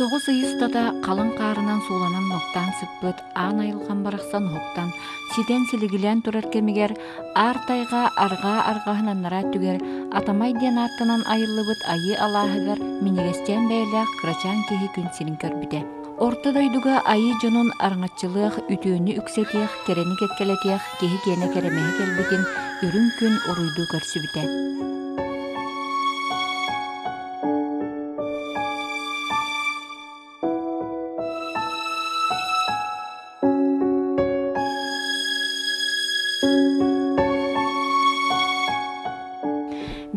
Тоҕус ый устата халыҥ хаарынан сууланан нуктаан сыппыт аан айылҕам барахсан уһуктан, ситэн силигилээн турар кэмигэр аар тайҕа арҕаа арҕаһын аннараа өттүгэр Атамай диэн ааттанан айыллыбыт айыы алааһыгар минньигэсчээн бэйэлээх кырачаан киһи күн сирин көрбүтэ. Орто дойдуга айыы дьонун араҥаччылыах, үтүөнү үксэтиэх, кэрэни кэккэлэтиэх киһи киэнэ кэрэмэһэ кэлбитин үрүҥ күн уруйдуу көрсүбүтэ.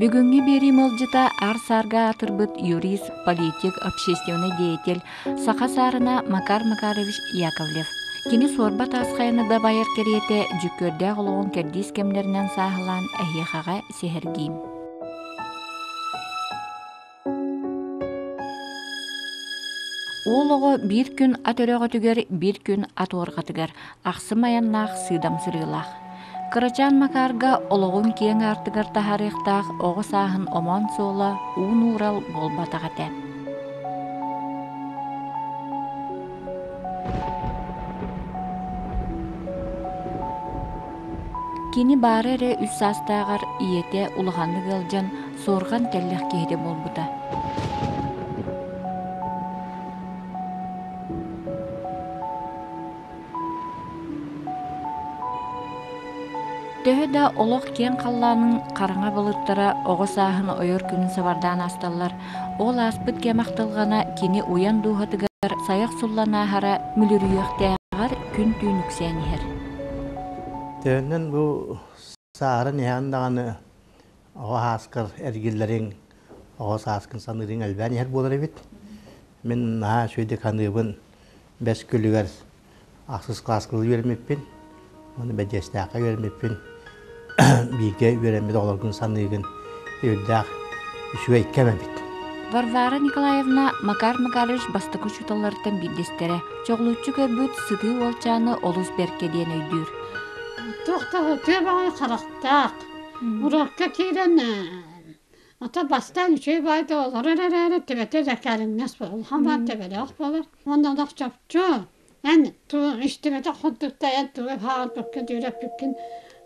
Бүгүҥҥү биэрии мылдьыта аар-саарга аатырбыт юрист, политик, общественный деятель, саха саарына Макар Макарович Яковлев. Кини суорба таас хайаны дабайар кэриэтэ дьүккүөрдээх олоҕун кэрдиис кэмнэринэн сааһылаан эһиэхэҕэ сэһэргиим. Уол оҕо биир күн ат өрөҕөтүгэр, биир күн ат уорҕатыгар ахсым айаннаах сыыдам сырыылаах. Кырачаан Макарга олоҕун киэҥ аартыгар таһаарыахтаах оҕо сааһын омоон суола уу нуурал буолбатах этэ. Кини баара эрэ үс саастааҕар ийэтэ улаханнык ыалдьан суорҕан тэллэх киһитэ буолбута. Төһө да олох киэҥ халлаанын хараҥа былыттара оҕо сааһын ойор күнүн сабардаан аасталлар, ол ааспыт кэм ахтылҕана кини уйан дууһатыгар сайах суллан ааһара мүлүрүйүөхтээҕэр күн-түүн үксээн иһэр. Төһөннөн бу саарын иһэн даҕаны оҕо сааскар эргиллэриҥ, оҕо сааскын саныырыҥ элбээн иһэр буолар эбит. Мин наһаа үчүгэйдик саныыбын бэс күлүгэр ахсыс кылааска үөрэммиппин, уонна Бэдьиэстээххэ үөрэммиппин, бииргэ үөрэммит оҕолоргун саныыгын үрдээх үчүгэй кэм эбит. Варвара Николаевна Макар Макарович бастакы учууталларыттан биирдэстэрэ. Чоҕулуччу көрбүт сытыы уолчааны олус бэркэ диэн өйдүүр. Туох да үтүө баҕайы харахтаах. Урокка киирэн Ата бастаан үчүгэй баайда олорор эрээри төбөтө зэкээриҥнэс буолар, улахан баар төбөлөөх буолар. Уонна олох чопчу эн истибэтэх курдукта эн тугу хаалбыккын, үөрэппиккин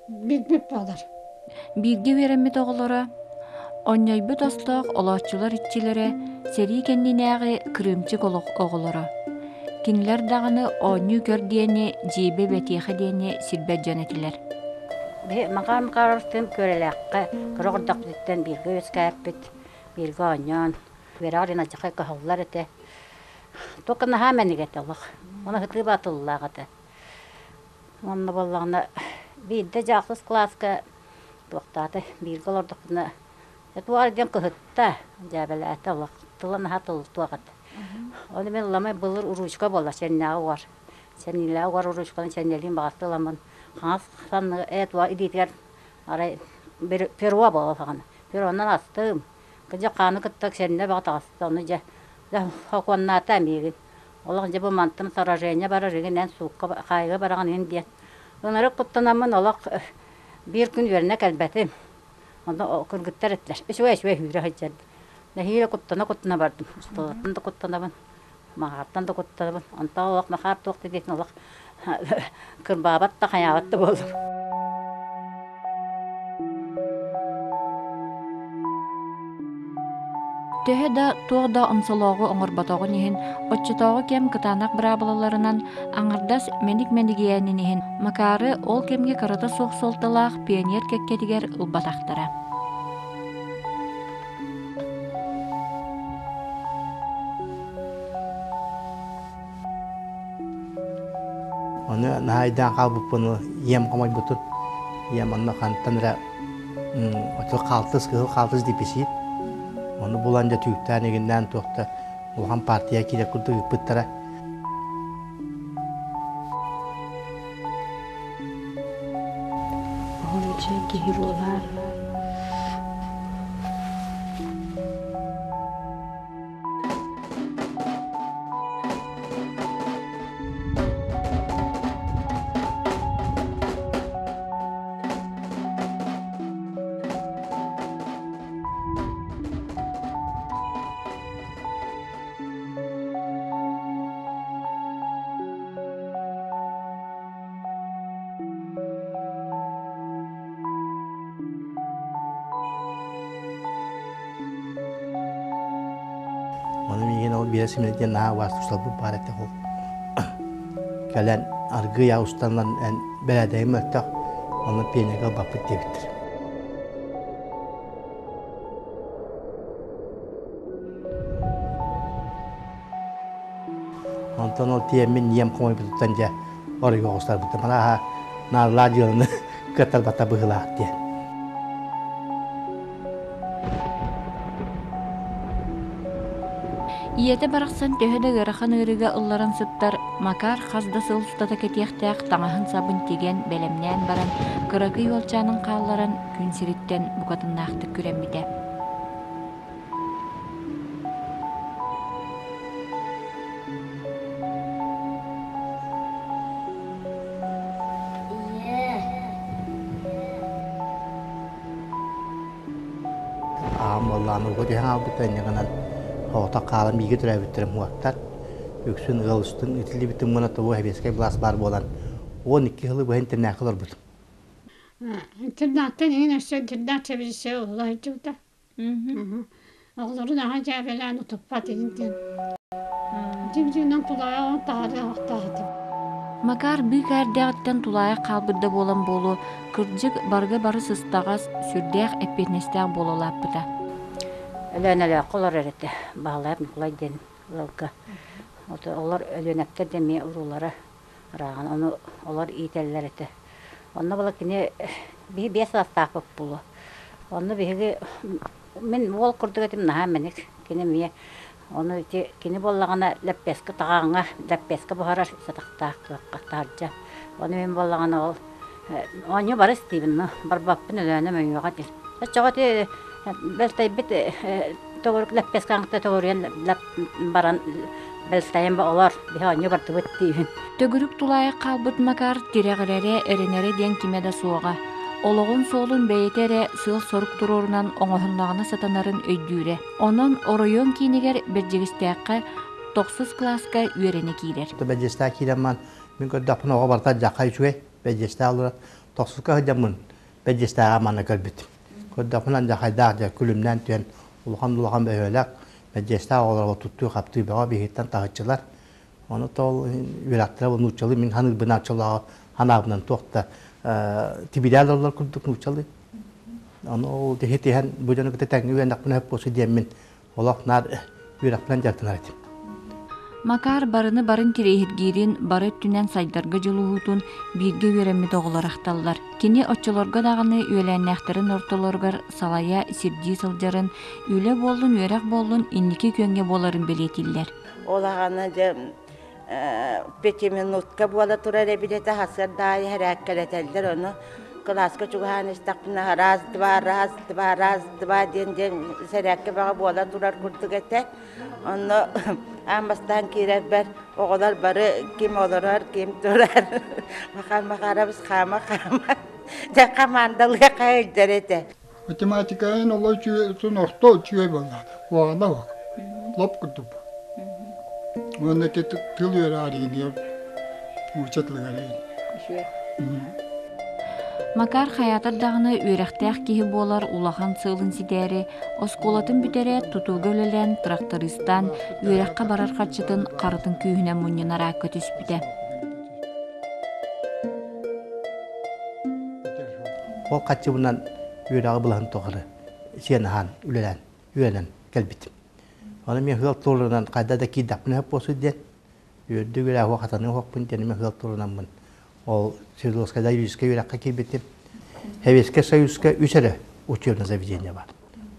билбит буолар. Бииргэ үөрэммит оҕолоро онньойбут остоох олооччулар иччилэрэ сэрии кэннинээҕи кырыымчык олох оҕолоро. Кинилэр даҕаны оонньуу-көр диэни, дьиэбэ бэтиэхэ диэни сирбэт дьон этилэр. Биһи Макар Макаровтыын Күөрэлээххэ кыра оҕордохпутуттан бииргэ үөскээппит, бииргэ оонньоон, үөрэҕэр диэн алдьархай кыһаллар этэ. Туох наһаа мэник этэ олох. Уонна сытыы баатыллаах этэ. Уонна буоллаҕына биирдэ дьэ ахсыс кылааска туохтаата бииргэ олордохпутуна туох диэн кыһытта, дьээбэлээтэ олох тыла наһаа тылтуох этэ. Ону мин ламай былыр уруучка буолла сэннээҕи угар. Сэниилээх угар уруучканы сэннэлиин баҕаста ыламмын хаҥас санны ээ туох илиитигэр арай перо буола саҕана. Перонан астым. Дьэ хааны кытта сэннэ баҕа таҕыста. Ону дьэ сокуоннаата миигин. Олох дьэ бу мантан сражение барар игин эн суукка хаайыга бараҕын иһин диэн. Ынырык куттанаммын олох биир күн үөрэнэ кэлбэтим. Онно кыргыттар этилэр. Үчүгэй үчүгэй сүүрэ сылдьар. Нэһиилэ куттана-куттана бардым. Усталартан да куттанабын, Махаартан да куттанабын. Онтон олох Махаар туох да диэтин олох кырбаабат да хайаабат да буоллум. Төһө да туох да омсолооҕу оҥорботоҕун иһин, оччотооҕу кэм кытаанах быраабылаларынан аҥардас мэник-мэнигийээнин иһин Макары ол кэмҥэ кырата суох суолталаах пионер кэккэтигэр ылбатахтара. Ону наһаа хаалбыппын ийэм хомойбутун. Ийэм онно хантан эрэ ото хаалтыс, кыһыл хаалтыс диписиит. Ону булан дьэ түүктээн игиннээн туохта улахан партия киирэр курдук ыыппыттара. Оһолоччу киһи буолаар. Биэрэ Симэнэ диэн наһаа убаастык салбыт баар этэ ол. Кэлэн аргыый устан эн бэрээдэгим мөлтөх, онно пиэнэгэ ылбаппыт диэбиттэр. Онтон ол тиэммин ийэм хомойбутуттан дьэ оройго оҕустарбытым. Арааһа наадалаах дьыаланы кыаттарбата быһыылаах диэн. Ийэтэ барахсан төһө да ыарахан ыарыыга ылларан сыттар, Макар хас да сыл устата кэтиэхтээх таҥаһын-сабын тигэн, бэлэмнээн баран, кыракый уолчаанын хаалларан, күн сириттэн букатыннаахтык күрэммитэ. Аҕам буоллаҕына урукку түһэн хаалбыта, инньэ гынан оҕото хаалан бииргэ төрөөбүттэрим уоттар. Үксүн ыал устун итиллибитим уонна тобу сэбиэскэй былаас баар буолан 12 сылы быһа интернакка олорбутум. Интернаттан иҥин өссө интернат сэбиэдиссэйэ уһула сылдьыбыта. Оҕолорун аһа дьээбэлээн утуппат иһин диэн. Дьиҥ-дьиҥинэн тулаайах таһаарыахтаах этим. Макар быыка эрдэҕиттэн тулаайах хаалбыт да буолан буолуо, кырдьык, барыга бары сыстаҕас, сүрдээх эппиэтинэстээх буола улааппыта. Өлөөнөлөөххө олорор этэ, Баһылайап Ньукулай диэн ыалга. Олор Өлүөнэптэр да эмиэ уруулара ырааҕын, ону олор иитэллэр этэ. Онно була кини биһи биэс саастаахпыт буолуо. Онно биһиги мин уол курдук этим наһаа мэник. Кини эмиэ ону ити кини буоллаҕына лэппиэскэ таҕааҥҥа лэппиэскэ буһарар сатахтаах туохха таһырдьа. Ону мин буоллаҕына ол оонньуу барыс диибин ну барбаппын Өлөөнөм өйүөҕэ диир. Оччоҕо ити бэлтэйбит төгүрүк лэппиэскэҕэ төгүрүйэн баран бэлтэйэн олор биһи оонньуу бардыбыт диибин. Төгүрүк тулаайах хаалбыт Макар тирэҕирэрэ, эрэнэрэ диэн кимэ да суоҕа. Олоҕун суолун бэйэтэ эрэ сыал-сорук туруорунан оҥоһуннаҕына сатанарын өйдүүрэ. Онон оройуон киинигэр Бэрдьигэстээххэ тохсус кылааска үөрэнэ киирэр. Бэрдьигэстээх киирэн баран мин көрдөхпүнэ оҕо барыта дьахха үчүгэй Бэрдьигэстээх олорор. Тохсуска сылдьаммын Бэрдьигэстээҕи манна көрбүтүм. Көрдөхпүнэ алдьархайдаах дьэ күлүмнээн түһэн улахан-улахан бөһүөлэк Бэрдьигэстээх оҕолоро туттуу-хаптыы бөҕө биһиттэн таһыччылар. Ону тоол үөрэхтэрэ бу нууччалыы мин ханыырбын оччолооҕу ханаабынан туох да тибирээл олор курдук нууччалыы. Ону ол тиһэн бу дьону кытта тэҥҥэ үөрэнэхпинэ сөп буолсу диэммин олох наар үөрэхпинэн дьарыктанар этим. Макар барыны барын тириэһиргиирин, бары өттүнэн сайдарга дьулуһуутун бииргэ үөрэммит оҕолор ахталлар. Кини оччолорго даҕаны үөлээннээхтэрин ортолоругар салайа, сирдии сылдьарын, үлэ буоллун, үөрэх буоллун инники күөҥҥэ буоларын бэлиэтииллэр. Ол аҕаны дьэ пятиминутка буола турар эбит этэ сарсыарда аайы сэрээккэлэтэллэр ону кылааска чугаһаан истэхпинэ раз два раз два раз два диэн диэн сэрээккэ бөҕө буола турар курдук этэ онно аан бастаан киирэрбэр оҕолор бары ким олорор ким турар Махар Махарабыс хаама хаама дьэ хамаандалыахха илдьэр этэ Математиканан олой үчүгэй орто үчүгэй буоллаҕа. Куһаҕана суох. Лоп курдук. Уонна ити тыл үөрэҕэр иһиниэр нуучча тылыгар Макар хайаатар даҕаны үөрэхтээх киһи буолар улахан сыалын ситээри, оскуолатын бүтэрээт тутууга үлэлээн, трактористаан, үөрэххэ барар харчытын харытын күүһүнэн мунньунар аакка түспүтэ. Ол хаччыбынан үөрэҕи былаһын тухары сиэн-аһаан үлэлээн, үөрэнэн кэлбитим. Ону мен ыал туоларынан хайда да киирдэхпинэ сөп буолсу диэн, үөрдүк үөрэх хатаныа суохпун диэн эмиэ ыал туолунаммын ол Свердловскайда юридическай үөрэххэ киирбитим. Советскай Союзка үс эрэ учебное заведение бар.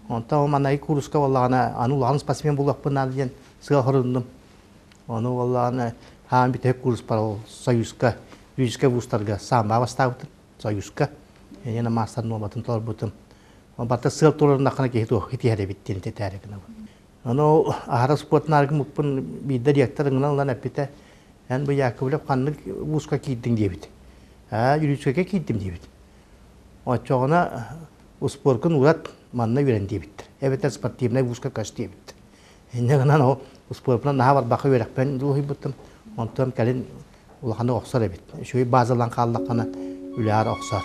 Онтон ол манайы кууруска буоллаҕына аны улахан спортсмен буолуохпун наада диэн сыал хоруннум. Ону буоллаҕына хаан бүтэһик кууруспар ол Союзка юридическай вузтарга самбаа бастаабытым. Союзка Елена маастар нуорматын толорбутум. Барыта сыал туруоруннаххына киһи туох итиһэр эбит диэн этээри гынабын. Ону аһара спортун аргымыппын биирдэ ректор ыҥыран ылан эппитэ, эн бу Яковлев ханнык вузка киирдиҥ диэбит. Аа, юридическайга киирдим диэбит. Оччоҕуна успуоркун уурат манна үөрэн диэбиттэр. Эбэтэр спортивнай вузка көс диэбиттэр. Инньэ гынан ол успуорпунан наһаа барбакка үөрэхпин дулуһуйбуттум. Онтон кэлин улаханнык охсор эбит. Үчүгэй базалаан хааллаххына үлэҕэр охсор.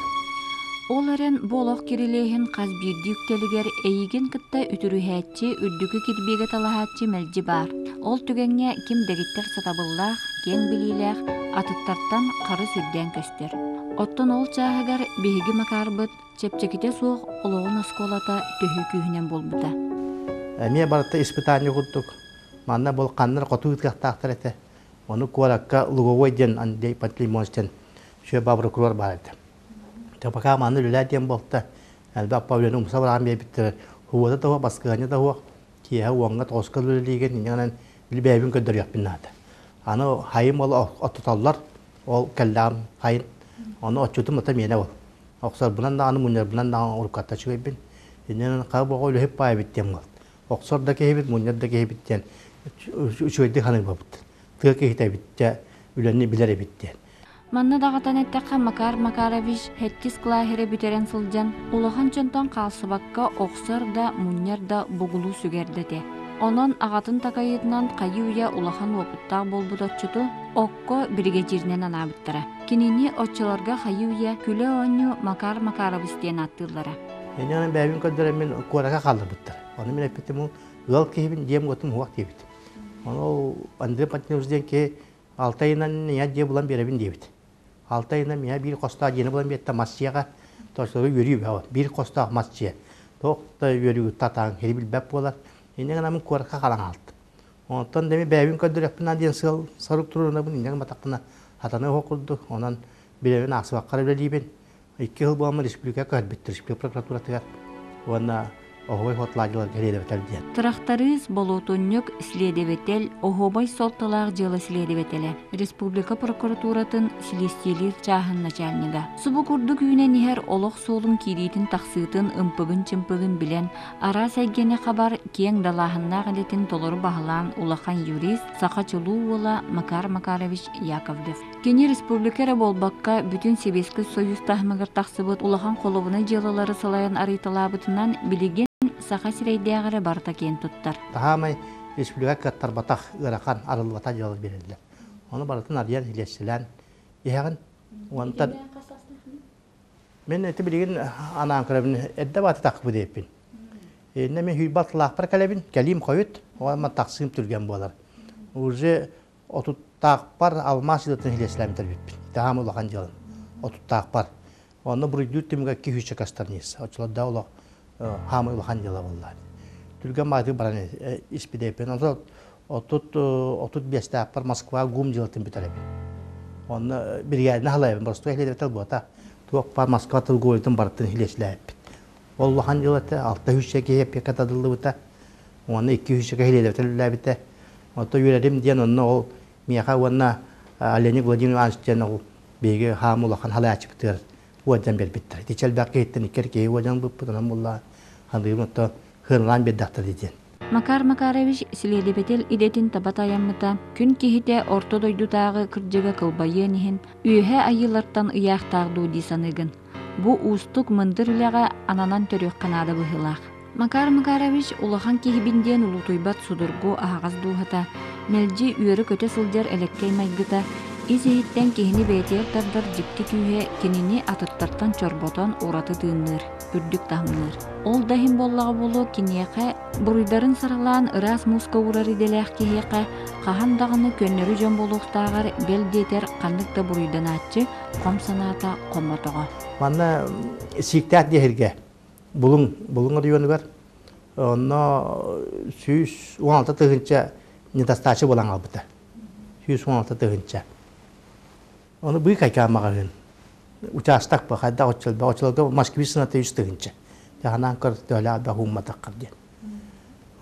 Ол эрэн бу олох кирилиэһин хас биирдии үктэлигэр эйигин кытта үтүрүһээччи, үрдүкү кирбиигэ талаһааччы мэлдьи баар. Ол түгэҥҥэ ким дэгиттэр сатабыллаах, киэҥ билиилээх, атыттартан харыс үрдээн көстөр. Оттон ол чааһыгар биһиги Макарбыт чэпчэкитэ суох олоҕун оскуолата төһүү күүһүнэн буолбута. Эмиэ барыта испытание курдук. Манна бұл ханнар хоту ыытыахтаахтар этэ. Ону куоракка Луговой диэн Андрей Пантелеймонович диэн сүө прокурор баар этэ. Пока манна үлэлээ диэн буолта. Элбэх павильону умса бараан биэрбиттэр. Хуота да суох, баскыһыанньа да суох. Киэһэ уоҥҥа тоҕуска үлэлиигин, инньэ били бэйэбин көрдөрүөхпүн наада. Аны хайым ол оттотоллор, ол кэллэҕим хайын. Ону отчутум ата миэнэ ол. Охсорбунан даҕаны, мунньарбынан даҕаны уруккатта үчүгэйбин. Инньэ хара боҕо үлэһит баайбыт диэн буолт. Охсор да киһибит, мунньар да киһибит диэн үчүгэйдик саныырбаппыт. Тыа киһитэ эбит дьэ, үлэни билэр эбит диэн. Манна даҕатан эттэххэ, Макар Макарович сэттис кылаас эрэ бүтэрэн сылдьан, улахан дьонтон хаалсыбакка охсор да, мунньар да бугулу сүгэрдэ этэ. Онон аҕатын такайыытынан хайыы-үйэ улахан уопуттаах буолбут отчуту окко биригэдьииринэн анаабыттара. Кинини оччолорго хайыы-үйэ күлэ-оонньуу Макар Макарович диэн ааттыыллара. Инньэ бэйэбин көрдөрөн мин куоракка хаалларбыттар. Ону мин эппитим, ыал киһибин, дьиэм уотум уһуох диэбит. Ону Андрей Пантелеевич диэн киһи Алта ыйынан ийэ дьиэ булан биэрэбин диэбит. Алта ыйынан миэхэ биир хостоох дьиэни булан биэртэ мас дьиэҕэ. Тоочолорго үөрүү бөҕө. Биир хостоох мас дьиэ. Туох да үөрүү татаан киһи билбэт буолар. Инньэ гынан куоракка халаҥ аалтым. Онтон да бэйэбин көрдөрүөхпүн диэн сыал сорук туруорунабын инньэ гымматахпына сатаныа суох курдук. Онон билэбин аахсыбакка үлэлиибин. Икки сыл буоламмын республика көһөрбүттэр республика прокуратуратыгар уонна оһуобай хотладиларга следователь диэн. Тырахтарыыс, болуотунньук, следователь, оһуобай суолталаах дьыала следователэ, республика прокуратуратын силиэстийэлиир чааһын начальнига. Субу курдук үүнэн иһэр олох суолун киириитин-тахсыытын, ымпыгын-чымпыгын билэн, араас эйгэни хабар киэҥ далааһыннаах идэтин толору баһылаан улахан юрист, саха чулуу уола Макар Макарович Яковлев. Кини республика эрэ буолбакка, бүтүн Сэбиэскэй Союз таһымыгар тахсыбыт улахан холуобунай дьыалалары салайан арыйталаабытынан билигин саха сирэйдээх эрэ барыта киэн туттар. Таһаамай республика кыаттарбатах ыарахан арыллыбатах дьыала биэрэллэр. Ону барытын арыйан илиэссилээн иһэҕин. Онтон мен эти билигин анаан көрөбүн эрдэ бааты тахпы диэппин. Инне мен хүйбат тылаахпар кэлэбин, кэлиим хойут, оҕо тахсыым түргэн буолар. Уже Отуттаахпар алмаас дьыалатын хилиэсилээммитэр эбиппин. Таһаам улахан дьыалам. Отуттаахпар. Онно буруйдуур түмүгэ киһи кастарниц. Оччолордоох олох хаамай улахан дьыала буолла. Түргэн баҕайытык баран испидэйпин. Онтон 35-тээхпэр Москва ГУМ дьыалатын бүтэрэбин. Онно биригээдини халайабын. Боростуой хилиэдэртэл буота. Туох баар Москва торговлятын барытын хилиэсилээбиппит. Ол улахан дьыалата 600 киһи эппиэккэ тардыллыбыта. Уонна 200 киһи үлэлээбитэ. Онто үөрэрим диэн онно ол миэхэ уонна Леонид Владимир Иванович диэн ол биһиги хаам улахан халааччыбытыгар уордьан биэрбиттэр. Ити элбэх киһиттэн икки киһи уордьан ылбыппыт, онон булла хандыгым отто хыаналаан биэрдэхтэр диэн. Макар Макарович силиэдэбэтэл идэтин таба тайаммыта, күн киһитэ орто дойдутааҕы кырдьыга кылбайыан иһин, үөһэ айыылартан ыйаахтаах дуу дии саныыгын. Бу уустук мындыр үлэҕэ ананан төрүөххэ наада быһыылаах. Макар Макарович улахан киһибин диэн улуутуйбат судургу аһаҕас дууһата, мэлдьи үөрэ-көтө сылдьар элэккэй майгыта, ис-иһиттэн киһини бэйэтигэр тардар дьикти күүһэ кинини атыттартан чорботон ураты тыынныыр, үрдүк таһымныыр. Ол да иһин буоллаҕа буолуо киниэхэ буруйдарын саралаан ыраас мууска уурар идэлээх киһиэхэ хаһан даҕаны көннөрү дьон буолуохтааҕар бэл диэтэр ханнык да буруйданааччы хом санаата хоммотоҕо. Манна сииктээх диэһиргэ Булуҥ Булуҥ оройуонугар онно 116 тыһыынча недостача буолан хаалбыта. 116 тыһыынча. Ону быыкайкаан маҕаһыын. Учаастак ба хайдах оччолбо оччолорго Москвич сыната 3 тыһыынча. Ханаан көр төһөлөөх элбэх уумматаххар диэн.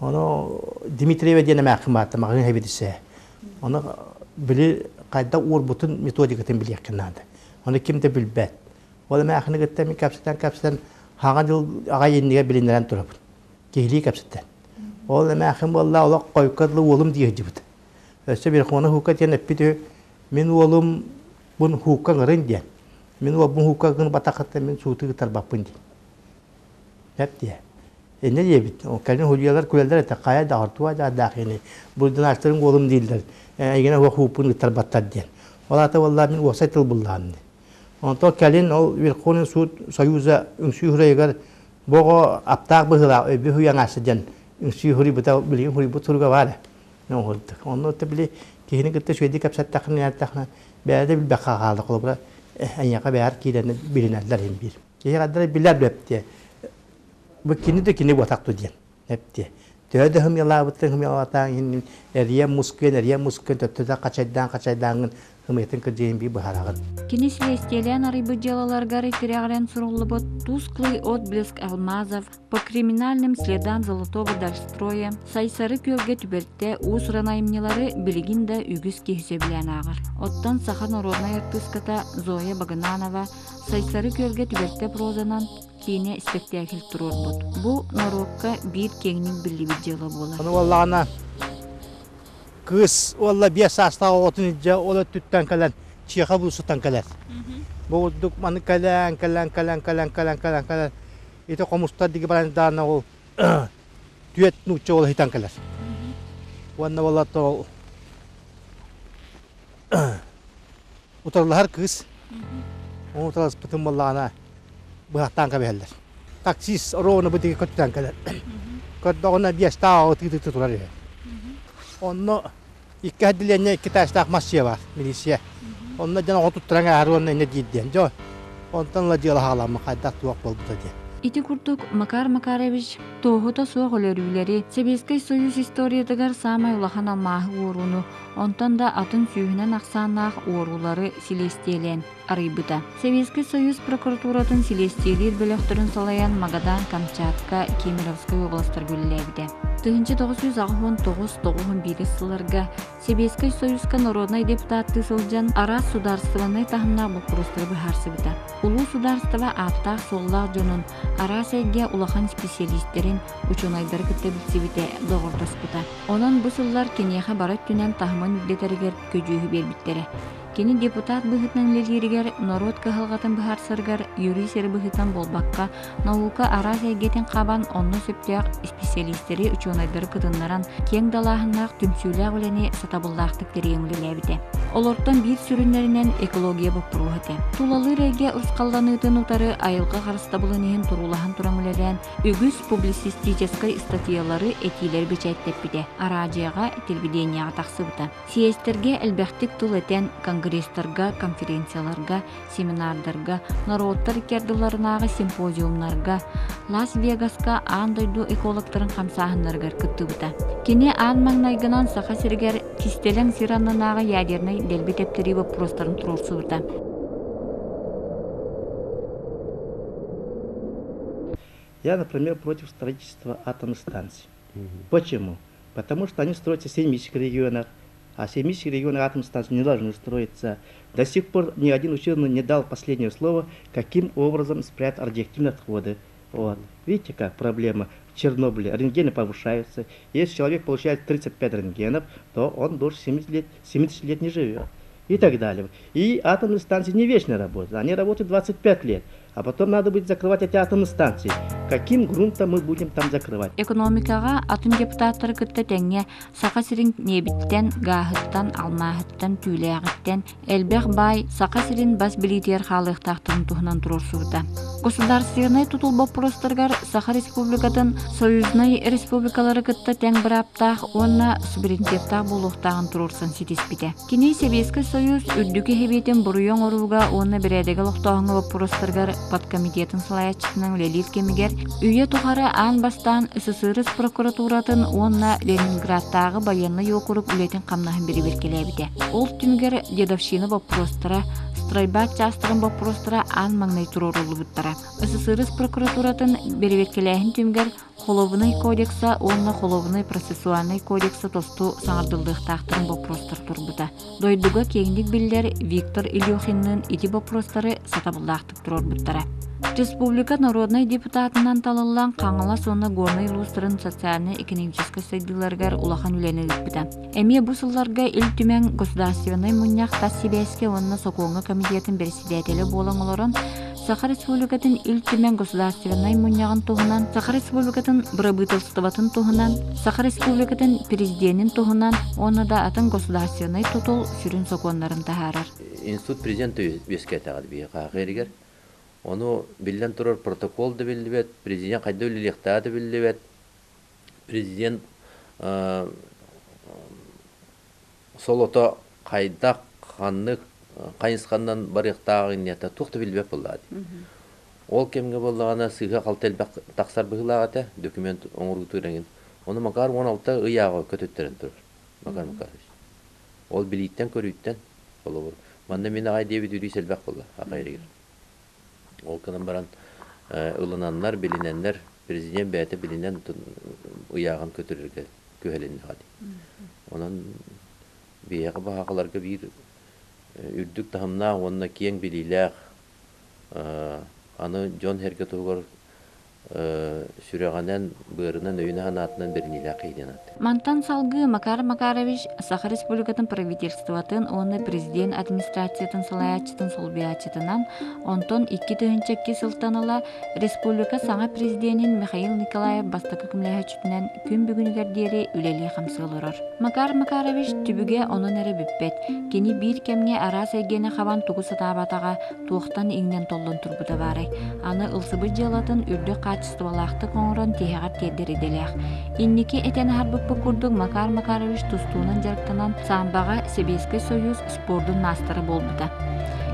Ону Дмитриева диэн эмээххин баатта маҕаһыын хэбидисэ. Ону били хайдах уурбутун методикатын билиэххин наада. Ону ким да билбэт. Ол эмээхини кытта мин кэпсэтэн-кэпсэтэн хаҥа дьыл аҕай иннигэр билиннэрэн турабын. Киһилии кэпсэтэн. Ол эмээхин буолла олох хойукка дылы уолум дии сылдьыбыт. Өссө Верховна Хука диэн эппит үһү, мин уолум бун хуукка ыҥырын диэн. Мин уолбун хуукка гын батахыттан мин сууту ыытарбаппын диэн. Эп диэ. Инньэ диэбит. Кэлин худьуйалар күлэллэр этэ, хайа даҕар туа даадаах ини. Бурдунаачтарын уолум дииллэр. Эйигинэ хууппун ыыттарбаттар диэн. Ол аата буолла мин уопсай тыл буллаҕым. Онтон кэлин ол Верховный суд Союза үҥсүү хурайыгар боҕо аптаах быһыылаах өйбү хуйаҥаасы диэн үҥсүү хуруйбута билигин хуруйбут суруга баар. Оҥордук. Онно били киһини кытта үчүгэйдик кэпсэттэххинэ, эттэххинэ бэйэ да билбэххэ хаалар. Холобура, эйиэхэ бэйэр киирэн билинэллэр иһин биир. Киһи хаддара билэр бэптиэ. Бу кини да кини буотах диэн. Эптиэ. Төһө да хымыйалаабыттан хымыйалаатаан иһин эрийэн мускуйан, эрийэн мускуйан төттө да хачайдаан хачайдааҥҥын хымыйатын кырдьыйын бии быһаараҕын. Кини силиэстийэлээн арыйбыт дьыалаларыгар тирэҕирэн суруллубут «Тусклый отблеск алмазов», «По криминальным следам золотого дальстроя», «Сайсары күөлгэ түбэлтэ» уус-уран айымньылары билигин да үгүс киһи сөбүлээн ааҕар. Оттон саха народнай артыыската Зоя Багынанова «Сайсары күөлгэ түбэлтэ» прозанан киинэ испэктээкил туруорбут. Бу норуокка биир киэҥник биллибит дьыала буолар. Ону буоллаҕына кыыс уолла 5 саастаах оҕотун илдьэ ол өттүттэн кэлэн Чеха булсуттан кэлэр. Бу курдук маны кэлэн кэлэн кэлэн кэлэн кэлэн кэлэн кэлэн ити хомустар диги баран даана ол түөт нуучча уола хитан кэлэр. Уонна буолла ол утарылаһар кыыс Ону утарыласпытын буоллаҕына быһахтаан кэбиһэллэр. Таксист ровно бу диэки көттөн кэлэр. Көрдөҕүнэ биэстээх ытыы-ытыы турар үһү. Онно икки отделение икки этажтаах массия бар, милиция. Онно дьон оҕо туттаран ааһар уонна инньэ диир диэн. Дьэ, онтон ыла дьыала хаҕаламмыт хайдах туох буолбута диэн. Ити курдук Макар Макарович туоһута суох өлөрүүлэри, Сэбиэскэй Союз историятыгар саамай улахан алмааһы уорууну, онтон да атын сүүһүнэн ахсааннаах уоруулары силиэстийэлээн арыйбыта. Сэбиэскэй Союз прокуратуратын силиэстийэлиир бөлөхтөрүн салайан Магадан, Камчатка, Кемеровскай уобаластарга үлэлээбитэ. 1989-91 сылларга Сэбиэскэй Союзка народнай депутаттыы сылдьан араас судаарыстыбаннай таһымнаах боппуруостары быһаарсыбыта. Улуу судаарыстыба ааттаах-суоллаах дьонун, араас эйгэ улахан специалистэрин, учуонайдары кытта билсибитэ, доҕордоспута. Онон бу сыллар киниэхэ бары өттүнэн таһымын үрдэтэригэр көдьүүһү биэрбиттэрэ. Кини депутат быһыытынан үлэлииригэр, норуот кыһалҕатын быһаарсарыгар юрист эрэ быһыытынан буолбакка, наука араас эйгэтин хабан, онно сөптөөх исписэлиистэри, учуонайдары кытыннаран, киэҥ далааһыннаах түмсүүлээх үлэни сатабыллаахтык тэрийэн үлэлээбитэ. Олортон биир сүрүннэринэн экология боппуруоһа этэ. Тулалыыр эйгэ урусхалланыытын утары айылҕа харыстабылын иһин туруулаһан туран үлэлээн, үгүс публицистическай ыстатыйалары, этиилэри бэчээттэппитэ, араадьыйаҕа, телевидениеҕэ тахсыбыта. Съезтэргэ элбэхтик тыл этэн, конгресстарга, конференцияларга, семинардарга, норуоттар икки ардыларынааҕы симпозиумнарга, Лас-Вегаска аан дойду экологтарын хамсааһыннарыгар кыттыбыта. Кини аан маҥнайгынан Саха сиригэр кистэлэҥ сир аннынааҕы ядернай дэлби тэптэрии боппуруостарын туруорсубута. Я, например, против строительства атомных станций. Почему? Потому что они строятся в сейсмических регионах, а в сейсмических регионах атомные станции не должны строиться. До сих пор ни один ученый не дал последнего слова, каким образом спрятать радиоактивные отходы. Вот. Видите, как проблема в Чернобыле. Рентгены повышаются. Если человек получает 35 рентгенов, то он дольше 70 лет, 70 лет не живет. И так далее. И атомные станции не вечно работают. Они работают 25 лет. А потом надо будет закрывать эти атомные станции. Каким грунтом мы будем там закрывать? Экономикаҕа атын депутаттары кытта тэҥҥэ Саха сирин ньиэбиттэн, гааһыттан, алмааһыттан, түүлээҕиттэн элбэх баай Саха сирин бас билиитигэр хаалыахтаахтарын туһунан туруорсубута. Государственнай тутул боппуруостарыгар Саха Республикатын союзнай республикалары кытта тэҥ бырааптаах уонна суверенитеттаах буолуохтааҕын туруорсан ситиспитэ. Кини Сэбиэскэй Союз үрдүкү Сэбиэтин буруйу оҥорууга уонна бэрээдэги олохтооһуҥҥа боппуруостарыгар подкомитетын салайааччытынан үлэлиир кэмигэр үйэ тухары аан бастаан СССР прокуратуратын уонна Ленинградтааҕы байыаннай уокурук үлэтин-хамнаһын бэрэбиэркэлээбитэ. Ол түмүгэр дедовщина боппуруостара, стройбат чаастарын боппуруостара аан маҥнай туруоруллубуттара. СССР прокуратуратын бэрэбиэркэлээһин түмүгэр Холуобунай кодекса уонна Холуобунай процессуальнай кодекса тосту саҥардыллыахтаахтарын боппуруостар турбута. Дойдуга киэҥник биллэр Виктор Илюхинныын ити боппуруостары сатабыллаахтык туруорбуттара. Республика народнай депутатынан талыллан Хаҥалас уонна Горнай улуустарын социальнай-экономическай сайдыыларыгар улахан үлэни ыыппыта. Эмиэ бу сылларга Ил Түмэн Государственнай мунньах тас сибээскэ уонна сокуоҥҥа комитетын бэрэссэдээтэлэ буолан олорон Саха Республикатын Ил Түмэн Государственнай мунньаҕын туһунан, Саха Республикатын Бырабыыталыстыбатын туһунан, Саха Республикатын Президенин туһунан уонна да атын государственнай тутул сүрүн сокуоннарын таһаарар. Институт президента үөскээтэҕэ биһиэхэ эригэр. Ону биллэн турар протокол да биллибэт, президент хайда үлэлиэхтээҕэ да биллибэт. Президент солото хайдах, ханнык хайысханан барыахтааҕын инньэтэ туох да билбэт буоллаҕа дии. Ол кэмҥэ буоллаҕына сыыһа-халты элбэх тахсар быһыылаах этэ, документ оҥоруутугар эҥин. Ону Макар 16 ый ааҕа көтүттэрэн турар. Макар Макарович. Ол билииттэн-көрүүттэн, холобур, манна мин аҕай диэбит үрүүс элбэх буолла аҕай Ол гынан баран ылынаннар, билинэннэр, президент бэйэтэ билинэн ыйааҕын көтүрэргэ күһэлиннэҕэ дии. Онон биһиэхэ баһаҕаларга биир үрдүк таһымнаах уонна киэҥ билиилээх аны дьон-сэргэ туһугар сүрэҕинэн, быарынан, өйүнэн-санаатынан бэриниилээх киһи диэн ааттыыр. Мантан салгыы Макар Макарович Саха Республикатын правительствотын уонна президент администрациятын салайааччытын солбуйааччытынан, онтон 2002 сылтан ыла республика саҥа президенин Михаил Николаев бастакы көмөлөһөөччүтүнэн күн бүгүнүгэр диэри үлэлии-хамсыы олорор. Макар Макарович түбүгэ онон эрэ бүппэт. Кини биир кэмҥэ араас эйгэни хабан тугу сатаабатаҕа, туохтан иҥнэн-толлон турбута баарай. Аны ылсыбыт дьыалатын үрдүк хаачыстыбалаахтык оҥорон тиһэҕэр тиэрдэр идэлээх. Инники этэн аһарбыппыт курдук Макар Макарович тустуунан дьарыктанан самбаҕа Сэбиэскэй Союз спордун маастара буолбута.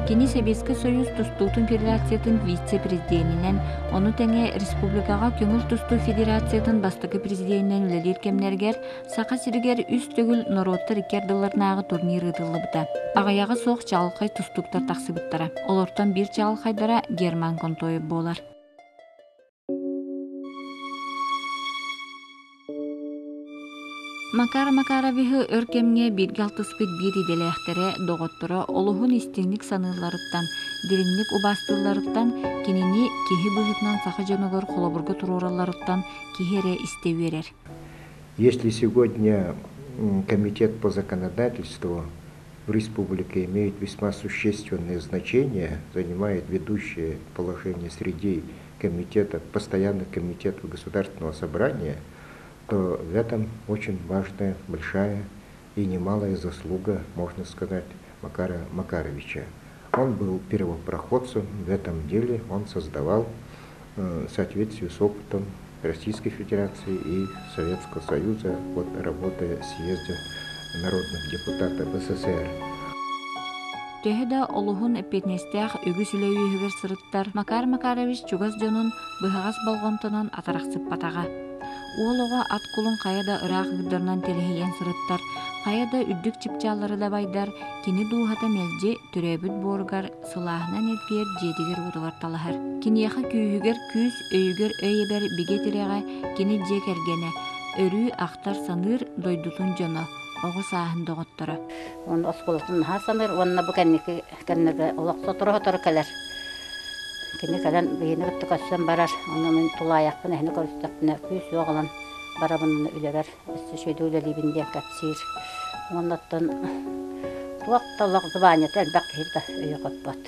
Кини Сэбиэскэй Союз тустуутун федерациятын вице-президенинэн, ону тэҥэ республикаҕа көҥүл тустуу федерациятын бастакы президенинэн үлэлиир кэмнэригэр Саха сиригэр үс төгүл норуоттар икки ардыларынааҕы турнир ыытыллыбыта. Аҕыйаҕа суох чаҕылхай тустууктар тахсыбыттара. Олортон биир чаҕылхайдара Герман Контоев буолар. Макар Макаровиһы өр кэмҥэ бииргэ алтыспыт биир идэлээхтэрэ, доҕотторо олуһун истиҥник саныылларыттан, дириҥник убаастыылларыттан, кинини киһи быһыытынан саха дьонугар холобурга туруоралларыттан киһи эрэ истэ үөрэр. Если сегодня Комитет по законодательству в республике имеет весьма существенное значение, занимает ведущее положение среди комитетов, постоянных комитетов Государственного собрания, то в этом очень важная, большая и немалая заслуга, можно сказать, Макара Макаровича. Он был первопроходцем в этом деле, он создавал в соответствии с опытом Российской Федерации и Советского Союза от работы съезда народных депутатов СССР. Төһө да олуһун эппиэтинэстээх үгүс үлэ үөһүгэр сырыттар, Макар Макарович чугас дьонун быһаҕас болҕомтонон атарахсыппатаҕа. Уол оҕо ат кулун хайа да ыраах ыырдарынан тэлэһийэн сырыттар, хайа да үрдүк чыпчааллары дабайдар, кини дууһата мэлдьи төрөөбүт буоругар сылааһынан илгийэр дьиэтигэр-уотугар талаһар. Киниэхэ күүһүгэр күүс, өйүгэр өй эбэр бигэ тирэҕэ кини дьиэ кэргэнэ, өрүү ахтар-саныыр дойдутун дьоно, оҕо сааһын доҕотторо. Уонна оскуолатын наһаа саныыр уонна бу кэнники кэмнэргэ олох сотору-сотору кэлэр. Кини кэлэн биһини кытта көрсөн барар, онно мин тулаайахпын эһини көрүстэхпинэ күүс-уох ылан барабын үлэбэр өссө үчүгэйдик үлэлиибин диэн кэпсиир. Уонна оттон туох да олох званиета элбэх киһи да өйө хоппот.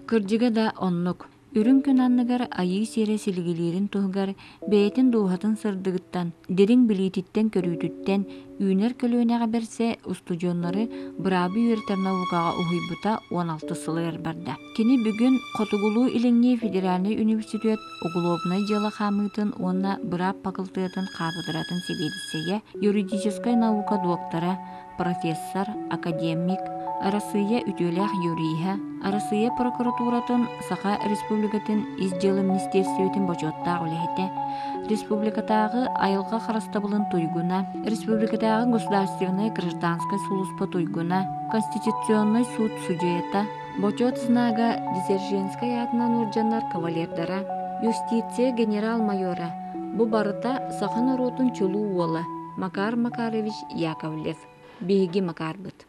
Кырдьыга да оннук. Үрүҥ күн анныгар айыы сиэрэ силигилиирин туһугар бэйэтин дууһатын сырдыгыттан, дириҥ билиититтэн-көрүүтүттэн үүнэр көлүөнэҕэ бэрсэ устудьуоннары быраабы үөрэтэр наукаҕа уһуйбута 16 сылыгар барда. Кини бүгүн Хотугулуу-Илиҥҥи федеральнай университет уголовнай дьыала хаамыытын уонна быраап факультетын хаапыдыратын сэбиэдиссэйэ, юридическай наука доктора, профессор, академик, Арассыыйа үтүөлээх юриһа, Арассыыйа прокуратуратын Саха Республикатын Ис дьыала министиэристибэтин бочуоттаах үлэһитэ, Республикатааҕы айылҕа харыстабылын туйгуна, Республикатааҕы государственнай гражданскай сулууспа туйгуна, Конституционнай суут судьуйата, Бочуот знага Дзержинскэй аатынан уордьаннар кавалердара, юстиция генерал-майора, бу барыта саха норуотун чулуу уола Макар Макарович Яковлев. Биһиги Макарбыт.